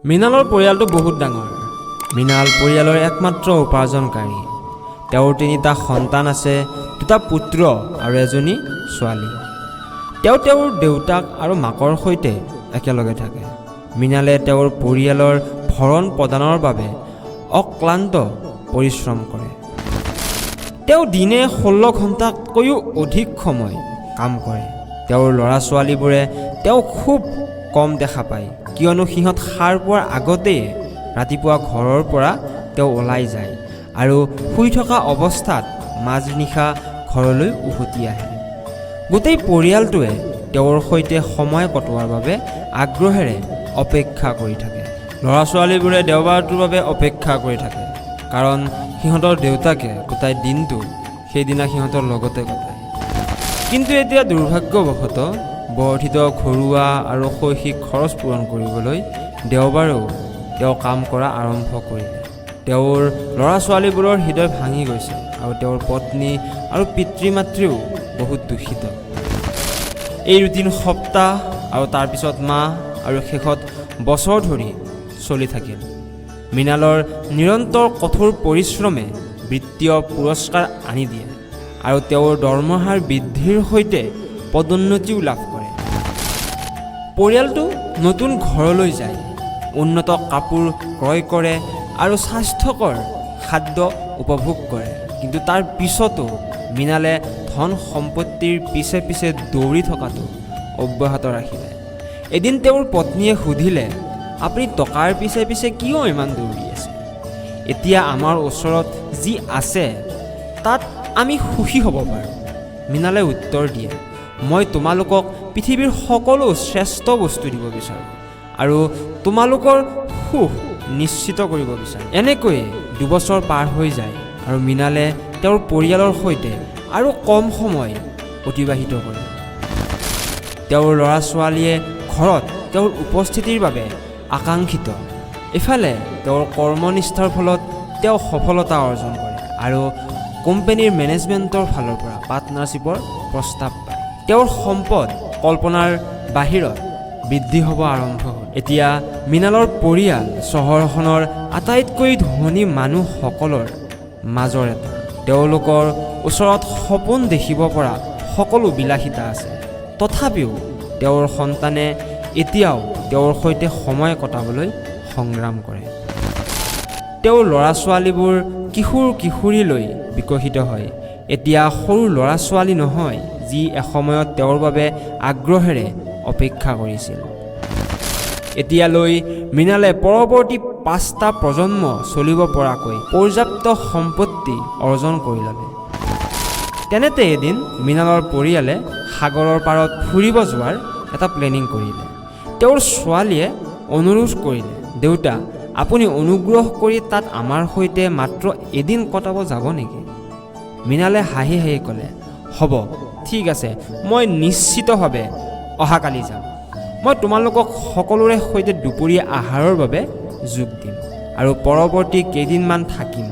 মৃণালৰ পৰিয়ালটো বহুত ডাঙৰ। মৃণাল পৰিয়ালৰ একমাত্ৰ উপাৰ্জনকাৰী। তেওঁৰ তিনিটা সন্তান আছে, দুটা পুত্ৰ আৰু এজনী ছোৱালী। তেওঁ তেওঁৰ দেউতাক আৰু মাকৰ সৈতে একেলগে থাকে। মৃণালে তেওঁৰ পৰিয়ালৰ ভৰণ প্ৰদানৰ বাবে অক্লান্ত পৰিশ্ৰম কৰে। তেওঁ দিনে 16 ঘণ্টাতকৈও অধিক সময় কাম কৰে। তেওঁৰ ল'ৰা ছোৱালীবোৰে তেওঁক খুব কম দেখা পায়, কিয়নো সিহঁত সাৰ পোৱাৰ আগতেই ৰাতিপুৱা ঘৰৰ পৰা তেওঁ ওলাই যায় আৰু শুই থকা অৱস্থাত মাজনিশা ঘৰলৈ উভতি আহে। গোটেই পৰিয়ালটোৱে তেওঁৰ সৈতে সময় কটোৱাৰ বাবে আগ্ৰহেৰে অপেক্ষা কৰি থাকে। ল'ৰা ছোৱালীবোৰে দেওবাৰটোৰ বাবে অপেক্ষা কৰি থাকে, কাৰণ সিহঁতৰ দেউতাকে গোটেই দিনটো সেইদিনা সিহঁতৰ লগতে কটায়। কিন্তু এতিয়া দুৰ্ভাগ্যবশতঃ বৰ্ধিত ঘৰুৱা আৰু শৈক্ষিক খৰচ পূৰণ কৰিবলৈ দেওবাৰেও তেওঁ কাম কৰা আৰম্ভ কৰিলে। তেওঁৰ ল'ৰা ছোৱালীবোৰৰ হৃদয় ভাঙি গৈছে আৰু তেওঁৰ পত্নী আৰু পিতৃ মাতৃও বহুত দুখিত। এই ৰুটিন সপ্তাহ আৰু তাৰপিছত মাহ আৰু শেষত বছৰ ধৰি চলি থাকিল। মৃণালৰ নিৰন্তৰ কঠোৰ পৰিশ্ৰমে বিত্তীয় পুৰস্কাৰ আনি দিয়ে আৰু তেওঁৰ দৰমহাৰ বৃদ্ধিৰ সৈতে পদোন্নতিও লাভ কৰে। পৰিয়ালটো নতুন ঘৰলৈ যায়, উন্নত কাপোৰ ক্ৰয় কৰে আৰু স্বাস্থ্যকৰ খাদ্য উপভোগ কৰে। কিন্তু তাৰ পিছতো মৃণালে ধন সম্পত্তিৰ পিছে পিছে দৌৰি থকাটো অব্যাহত ৰাখিলে। এদিন তেওঁৰ পত্নীয়ে সুধিলে, "আপুনি টকাৰ পিছে পিছে কিয় ইমান দৌৰি আছে? এতিয়া আমাৰ ওচৰত যি আছে, তাত আমি সুখী হ'ব পাৰোঁ।" মৃণালে উত্তৰ দিয়ে, "মই তোমালোকক পৃথিৱীৰ সকলো শ্ৰেষ্ঠ বস্তু দিব বিচাৰোঁ আৰু তোমালোকৰ সুখ নিশ্চিত কৰিব বিচাৰোঁ।" এনেকৈয়ে 2 বছৰ পাৰ হৈ যায় আৰু মৃণালে তেওঁৰ পৰিয়ালৰ সৈতে আৰু কম সময় অতিবাহিত কৰে। তেওঁৰ ল'ৰা ছোৱালীয়ে ঘৰত তেওঁৰ উপস্থিতিৰ বাবে আকাংক্ষিত। ইফালে তেওঁৰ কৰ্মনিষ্ঠাৰ ফলত তেওঁ সফলতা অৰ্জন কৰে আৰু কোম্পানীৰ মেনেজমেণ্টৰ ফালৰ পৰা পাৰ্টনাৰশ্বিপৰ প্ৰস্তাৱ পায়। তেওঁৰ সম্পদ কল্পনাৰ বাহিৰত বৃদ্ধি হ'ব আৰম্ভ হ'ল। এতিয়া মৃণালৰ পৰিয়াল চহৰখনৰ আটাইতকৈ ধনী মানুহসকলৰ মাজৰ এটা। তেওঁলোকৰ ওচৰত সপোন দেখিব পৰা সকলো বিলাসিতা আছে। তথাপিও তেওঁৰ সন্তানে এতিয়াও তেওঁৰ সৈতে সময় কটাবলৈ সংগ্ৰাম কৰে। তেওঁৰ ল'ৰা ছোৱালীবোৰ কিশোৰ কিশোৰীলৈ বিকশিত হয়। এতিয়া সৰু ল'ৰা ছোৱালী নহয়, যি এসময়ত তেওঁৰ বাবে আগ্ৰহেৰে অপেক্ষা কৰিছিল। এতিয়ালৈ মৃণালে পৰৱৰ্তী পাঁচটা প্ৰজন্ম চলিব পৰাকৈ পৰ্যাপ্ত সম্পত্তি অৰ্জন কৰি ল'লে। তেনেতে এদিন মৃণালৰ পৰিয়ালে সাগৰৰ পাৰত ফুৰিব যোৱাৰ এটা প্লেনিং কৰিলে। তেওঁৰ ছোৱালীয়ে অনুৰোধ কৰিলে, "দেউতা, আপুনি অনুগ্ৰহ কৰি তাত আমাৰ সৈতে মাত্ৰ এদিন কটাব যাব নেকি?" মৃণালে হাঁহি হাঁহি ক'লে, "হ'ব, ঠিক আছে, মই নিশ্চিতভাৱে অহাকালি যাম। মই তোমালোকক সকলোৰে সৈতে দুপৰীয়া আহাৰৰ বাবে যোগ দিম আৰু পৰৱৰ্তী কেইদিনমান থাকিম।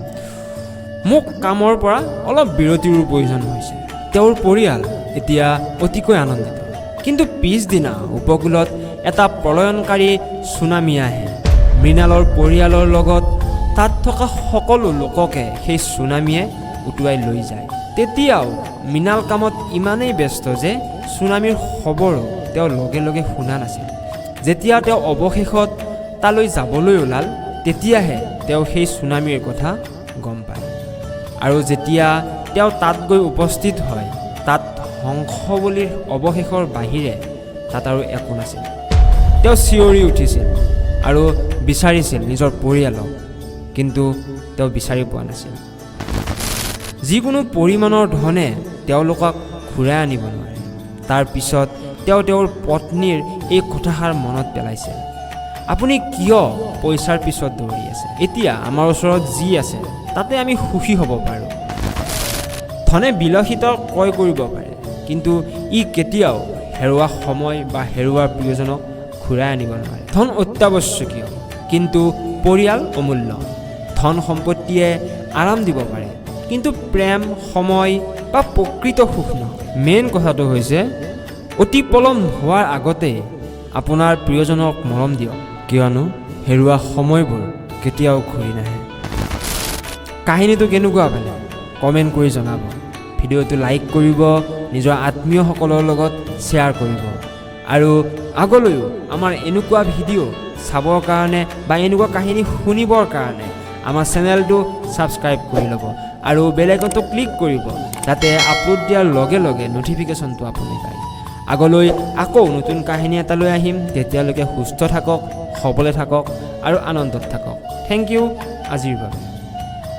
মোক কামৰ পৰা অলপ বিৰতিৰো প্ৰয়োজন হৈছে।" তেওঁৰ পৰিয়াল এতিয়া অতিকৈ আনন্দিত। কিন্তু পিছদিনা উপকূলত এটা প্ৰলয়ংকাৰী চুনামী আহে। মৃণালৰ পৰিয়ালৰ লগত তাত থকা সকলো লোককে সেই চুনামীয়ে উটুৱাই লৈ যায়। তেতিয়াও মৃণাল কামত ইমানেই ব্যস্ত যে চুনামীৰ খবৰো তেওঁ লগে লগে শুনা নাছিল। যেতিয়া তেওঁ অৱশেষত তালৈ যাবলৈ ওলাল, তেতিয়াহে তেওঁ সেই চুনামীৰ কথা গম পায়। আৰু যেতিয়া তেওঁ তাত গৈ উপস্থিত হয়, তাত ধ্বংসাৱলীৰ অৱশেষৰ বাহিৰে তাত আৰু একো নাছিল। তেওঁ চিঞৰি উঠিছিল আৰু বিচাৰিছিল নিজৰ পৰিয়ালক, কিন্তু তেওঁ বিচাৰি পোৱা নাছিল। যিকোনো পৰিমাণৰ ধনে তেওঁলোকক ঘূৰাই আনিব নোৱাৰে। তাৰ পিছত তেওঁ তেওঁৰ পত্নীৰ এই কথাষাৰ মনত পেলাইছিল, "আপুনি কিয় পইচাৰ পিছত দৌৰি আছে? এতিয়া আমাৰ ওচৰত যি আছে, তাতে আমি সুখী হ'ব পাৰোঁ।" ধনে বিলাসিতা ক্ৰয় কৰিব পাৰে, কিন্তু ই কেতিয়াও হেৰুৱা সময় বা হেৰুৱা প্ৰিয়জনক ঘূৰাই আনিব নোৱাৰে। ধন অত্যাৱশ্যকীয়, কিন্তু পৰিয়াল অমূল্য। ধন সম্পত্তিয়ে আৰাম দিব পাৰে, কিন্তু প্ৰেম, সময় বা প্ৰকৃত সুখ নহয়। মেইন কথাটো হৈছে, অতি পলম হোৱাৰ আগতে আপোনাৰ প্ৰিয়জনক মৰম দিয়ক, কিয়নো হেৰুৱা সময়বোৰ কেতিয়াও ঘূৰি নাহে। কাহিনীটো কেনেকুৱা পালে কমেণ্ট কৰি জনাব। ভিডিঅ'টো লাইক কৰিব, নিজৰ আত্মীয়সকলৰ লগত শ্বেয়াৰ কৰিব আৰু আগলৈও আমাৰ এনেকুৱা ভিডিঅ' চাবৰ কাৰণে বা এনেকুৱা কাহিনী শুনিবৰ কাৰণে আমাৰ চেনেলটো ছাবস্ক্ৰাইব কৰি ল'ব আৰু বেল আইকনটো ক্লিক কৰিব, যাতে আপলোড দিয়াৰ লগে লগে ন'টিফিকেশ্যনটো আপুনি পায়। আগলৈ আকৌ নতুন কাহিনী এটা লৈ আহিম। তেতিয়ালৈকে সুস্থ থাকক, সবলে থাকক আৰু আনন্দত থাকক। Thank U আজিৰ বাবে।